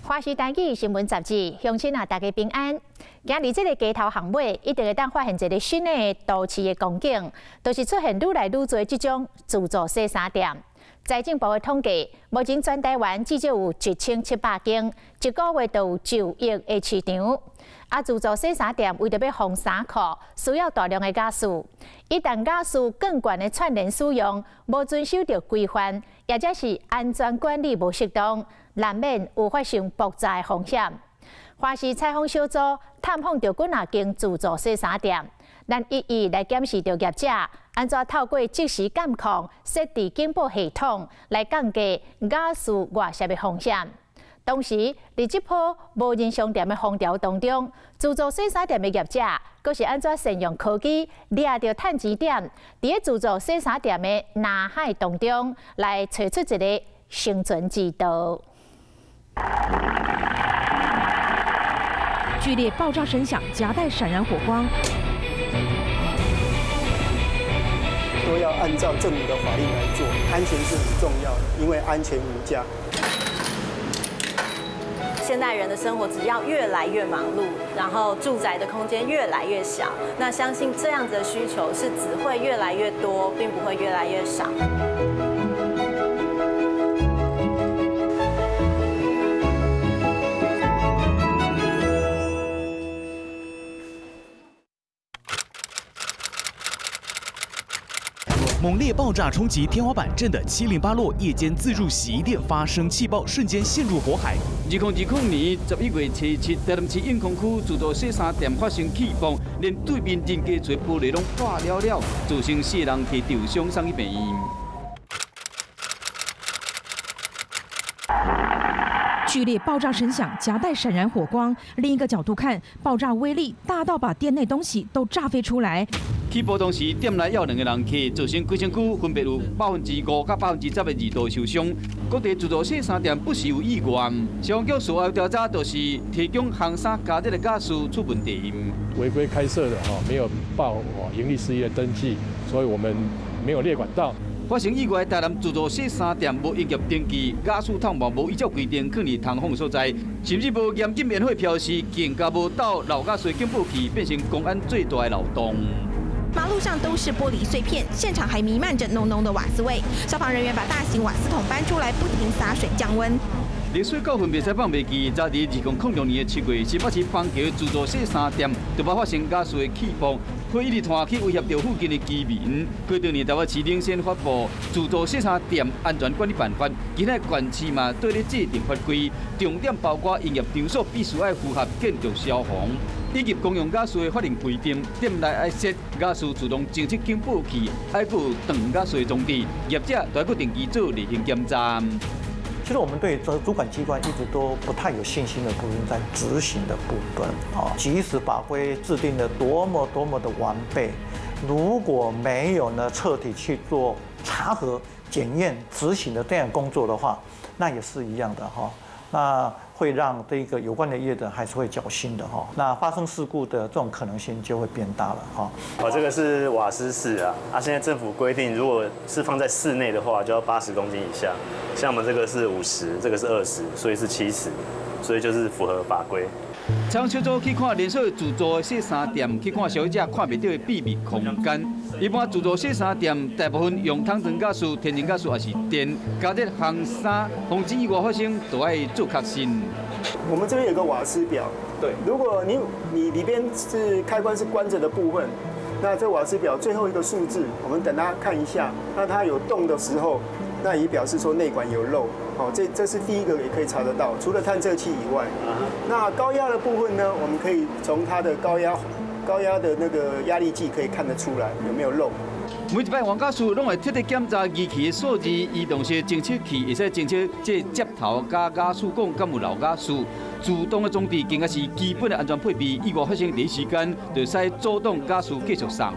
華視台語新聞雜誌，鄉親啊，大家平安。今日這个街頭巷尾，一定會當發現一个新的都市的光景，就是出現愈來愈濟這種自助洗衫店。財政部的統計，目前全台灣至少有1700間，一个月就有9億的市場。啊，自助洗衫店為著欲防衫褲，需要大量的瓦斯。一旦瓦斯更懸的串聯使用，無遵守著規範，抑者是安全管理無適當，難免有發生爆炸的風險。華視採訪小組探訪著幾若間自助洗衫店，咱一一來檢視著業者按怎透過即時監控設置警報系統，來降低瓦斯外洩的風險。同時，佇這波無人商店的風潮當中，自助洗衫店的業者，閣是按怎善用科技，掠著趁錢點，佇咧自助洗衫店的藍海當中，來揣出一个生存之道。劇烈爆炸聲響，夾帶閃燃火光。都要按照政府的法令來做，安全是很重要的，因為安全無價。現代人的生活只要越來越忙碌，然後住宅的空間越來越小，那相信這樣子的需求是只會越來越多，並不會越來越少。猛烈爆炸衝擊天花板，震得七零八落。夜間自助洗衣店發生氣爆，瞬間陷入火海。2020年11月27，台南市永康區自助洗衫店發生氣爆，連對面真濟濟玻璃攏破了了，造成四人提受傷送去病院。劇烈爆炸聲響，夾帶閃燃火光。另一個角度看，爆炸威力大到把店內東西都炸飛出來。起爆當時，店內猶兩個人客，造成規身軀分別有5%佮10%的二度受傷。各地自助洗衫店不時有意外，消防局事後調查，就是提供烘衫加熱的瓦斯出問題。違規開設的哈，沒有報營利事業登記，所以我們沒有列管道。發生意外，台南自助洗衫店無營業登記，瓦斯桶嘛無依照規定囥佇通風所在，甚至無嚴禁煙火飄時，更加無鬥漏瓦斯警報器，變成公安最大的漏洞。馬路上都是玻璃碎片，現場還彌漫著濃濃的瓦斯味。消防人員把大型瓦斯桶搬出來，不停灑水降溫。歷史教訓袂使放袂記，早佇2006年7月，新北市板橋自助洗衫店就捌發生瓦斯的氣爆，火一直傳去威脅著附近的居民。過當年台北市領先發布自助洗衫店安全管理辦法，今仔全市嘛對咧制定法規，重點包括營業場所必須愛符合建築消防以及公用瓦斯的法令規定，店內愛設瓦斯自動偵測警報器，愛閣有斷瓦斯裝置，業者都愛閣定期做例行檢查。其實我們對這主管機關一直都不太有信心的部分，在執行的部分啊，即使法規制定得多麼多麼的完備，如果沒有呢徹底去做查核、檢驗、執行的這樣工作的話，那也是一樣的哈。那會讓這個有關的業者還是會僥倖的哈。那發生事故的這種可能性就會變大了哈。哦，這個是瓦斯室啊，啊，現在政府規定，如果是放在室內的話，就要80公斤以下。像我們這個是50，這個是20，所以是70，所以就是符合法規。採訪小組去看連鎖自助洗衫店，去看消費者看袂著的秘密空間。一般自助洗衫店大部分用桶裝瓦斯、天然瓦斯抑是電加熱烘衫，防止意外發生，都愛做確信。我們這邊有個瓦斯表，對，如果你裡邊是開關是關著的部分，那這瓦斯表最後一個數字，我們等它看一下，那它有動的時候，那也表示說內管有漏。好，這是第一個也可以查得到，除了探測器以外，那高壓的部分呢，我們可以從它的高壓的那個壓力計可以看得出來有沒有漏。每一擺黃家樹攏會徹底檢查儀器的數字，移動式偵測器會使偵測這接頭佮瓦斯管敢有漏瓦斯。自動的裝置更加是基本的安全配備，意外發生第一時間就使阻擋瓦斯繼續送。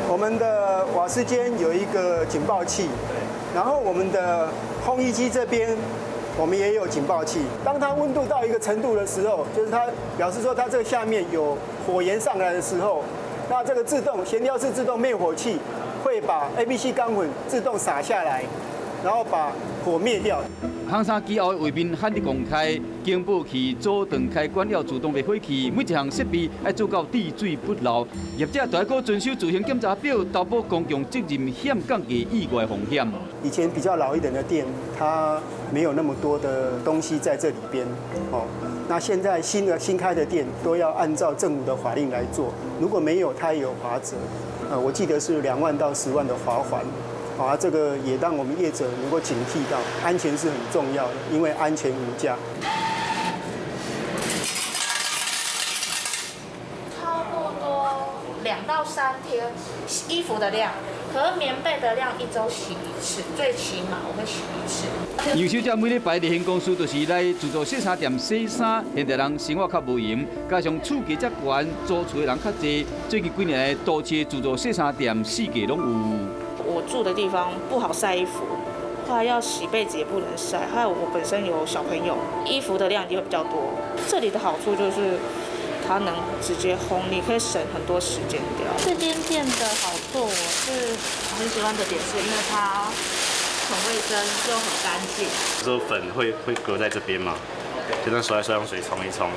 我們的瓦斯間有一個警報器，然後我們的烘衣機這邊，我們也有警報器。當它溫度到一個程度的時候，就是它表示說它這個下面有火焰上來的時候，那這個自動懸吊式自動滅火器會把 ABC 鋼粉自動灑下來，然後把火滅掉。烘衫機後的畫面罕得公開，警報器、阻斷開關了自動滅火器，每一項設備愛做到滴水不漏。業者都愛閣遵守自行檢查表，投保公共責任險，降低意外風險。以前比較老一點的店，它沒有那麼多的東西在這裡邊，哦，那現在新的新開的店都要按照政府的法令來做，如果沒有，它也有罰則，我記得是2萬到10萬的罰鍰。啊，這個也讓我們業者能夠警惕到，安全是很重要的，因為安全無價。差不多2到3天衣服的量，可是棉被的量一周洗一次，最起碼我會洗一次。楊小姐每禮拜例行公事就是來自助洗衫店洗衫，現代人生活較無閒，加上厝價遮懸，租厝的人較濟，最近幾年來都市自助洗衫店四界攏有。我住的地方不好曬衣服，後來要洗被子也不能曬，還有我本身有小朋友，衣服的量也會比較多。這裡的好處就是它能直接烘，你可以省很多時間掉。這間店的好處我是很喜歡的點，是因為它很衛生又很乾淨。說粉會隔在這邊嘛，就那甩一甩，用水沖一沖。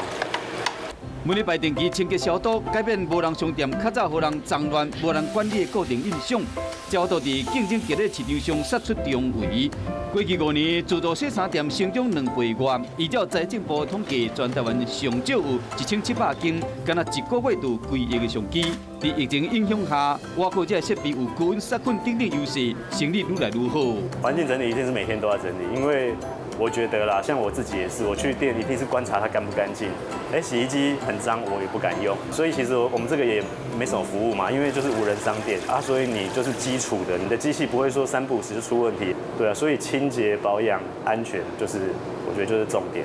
每禮拜定期清潔消毒，改變無人商店較早予人髒亂、無人管理的固定印象，才有法度佇競爭激烈市場上殺出重圍。過去5年，自助洗衫店成長2倍外，依照財政部統計，全台灣上少有1700間，敢若一個月就有幾億个商機。佇疫情影響下，瓦靠這个設備有高溫殺菌等等優勢，生意愈來愈好。環境整理一定是每天都要整理，因為我覺得啦，像我自己也是，我去店一定是觀察它乾不乾淨。哎，洗衣機很髒，我也不敢用。所以其實我們這個也沒什麼服務嘛，因為就是無人商店啊，所以你就是基礎的，你的機器不會說三不五時就出問題，對啊。所以清潔、保養、安全，就是我覺得就是重點。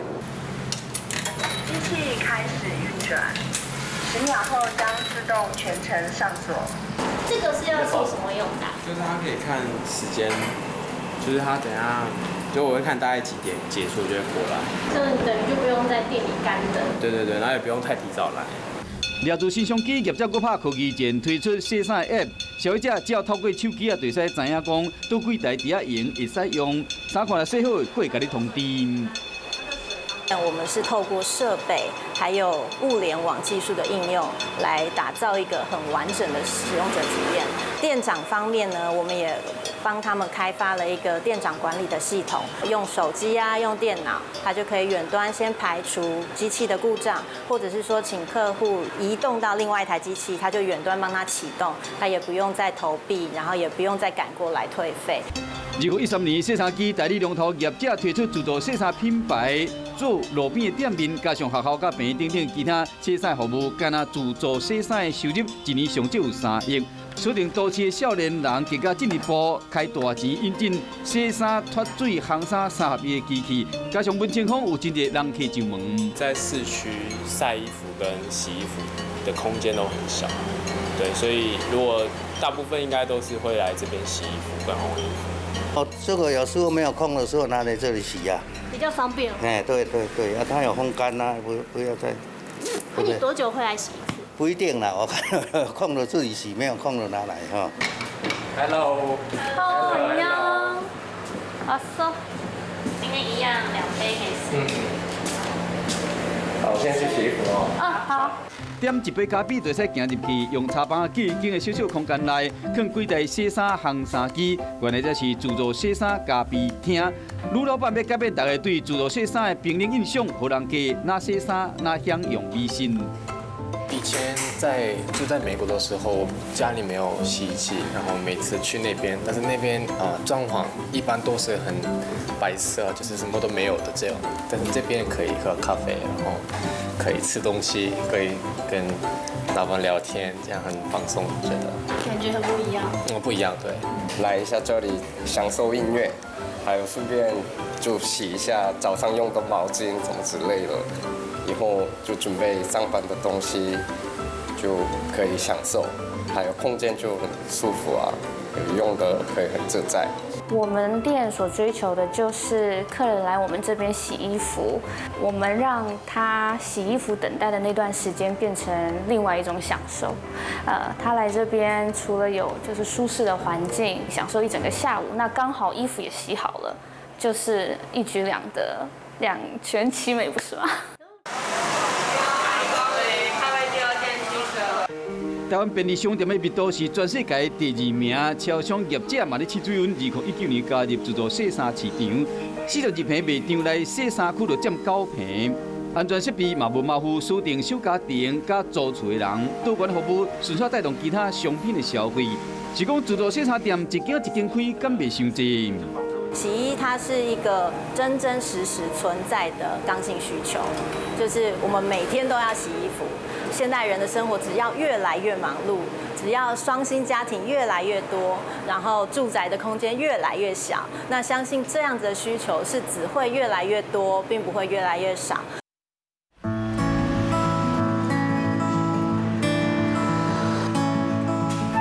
機器開始運轉，10秒後將自動全程上鎖。這個是要做什麼用的？就是它可以看時間，就是它等下。就我會看大概幾點結束就會過來，這等於就不用在店裡乾等。對對對，然後也不用太提早來。抓住新商機，業者閣拍科技戰推出洗衫 App，消費者只要透過手機啊，就會使知影講佗幾台佇遐閒會使用，衫褲若洗好會共你通知。我們是透過設備還有物聯網技術的應用，來打造一個很完整的使用者體驗。店長方面呢，我們也幫他們開發了一個店長管理的系統，用手機啊，用電腦，他就可以遠端先排除機器的故障，或者是說請客戶移動到另外一台機器，他就遠端幫他啟動，他也不用再投幣，然後也不用再趕過來退費。2013年，洗衫機代理龍頭業者推出自助洗衫品牌，做路邊的店面，加上學校佮病院等等其他洗衫服務，敢若自助洗衫的收入一年上少有3億。鎖定都市的少年人更加進一步開大錢引進洗衫、脫水、烘衫三合一的機器，加上文青風有真濟人客上門。在市區曬衣服跟洗衣服的空間都很小，對，所以如果大部分應該都是會來這邊洗衣服跟烘衣服。哦，這個有時候沒有空的時候拿來這裡洗呀，比較方便。哎，對對對，啊，它有烘乾啊，不要再。那你多久會來洗一次？不一定啦，我看空了自己洗，沒有空了拿來哈。 Hello。 Hello，안녕。阿蘇，今天一樣2杯可以試。嗯。好，我先去洗衣服哦。嗯，好。點一杯咖啡就會使行入去，用插板機間的小小空間內，囥幾台洗衫烘衫機，原來這是自助洗衫咖啡廳。呂老闆欲改變大家對自助洗衫的冰冷印象，予人客若洗衫若享用美食。以前在住在美國的時候，家裡沒有洗衣機，然後每次去那邊，但是那邊啊裝潢一般都是很白色，就是什麼都沒有的這樣。但是這邊可以喝咖啡，然後可以吃東西，可以跟老闆聊天，這樣很放鬆，覺得。感覺很不一樣。嗯，不一樣，對。來一下這裡享受音樂，還有順便就洗一下早上用的毛巾什麼之類的。以後就準備上班的東西，就可以享受，還有空間就很舒服啊。用的可以很自在。我們店所追求的就是客人來我們這邊洗衣服，我們讓他洗衣服等待的那段時間變成另外一種享受。他來這邊除了有就是舒適的環境，享受一整個下午，那剛好衣服也洗好了，就是一舉兩得，兩全其美，不是嗎？台灣便利商店的密度是全世界第二名，超商業者嘛咧試水溫，2019年加入自助洗衫市場，42坪賣場內洗衫區就佔9坪，安全設備嘛無馬虎，鎖定小家庭佮租厝的人，多元服務順勢帶動其他商品的消費。是講自助洗衫店一間一間開，敢袂傷濟？洗衣它是一個真真實實存在的剛性需求，就是我們每天都要洗衣服。現代人的生活只要越來越忙碌，只要雙薪家庭越來越多，然後住宅的空間越來越小，那相信這樣子的需求是只會越來越多，並不會越來越少。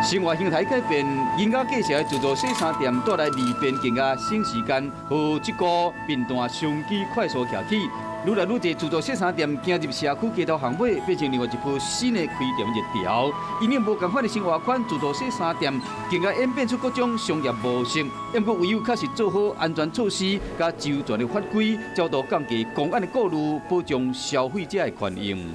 生活形態改變，人家介紹的自助洗衫店帶來利便更加省時間，予這個便當商機快速起起。愈來愈濟自助洗衫店行入社區街頭巷尾，變成另外一波新的開店熱潮。因應無仝款的生活圈，自助洗衫店更加演變出各種商業模式。不過唯有確實做好安全措施，佮周全的法規，才有降低公安的顧慮，保障消費者的權益。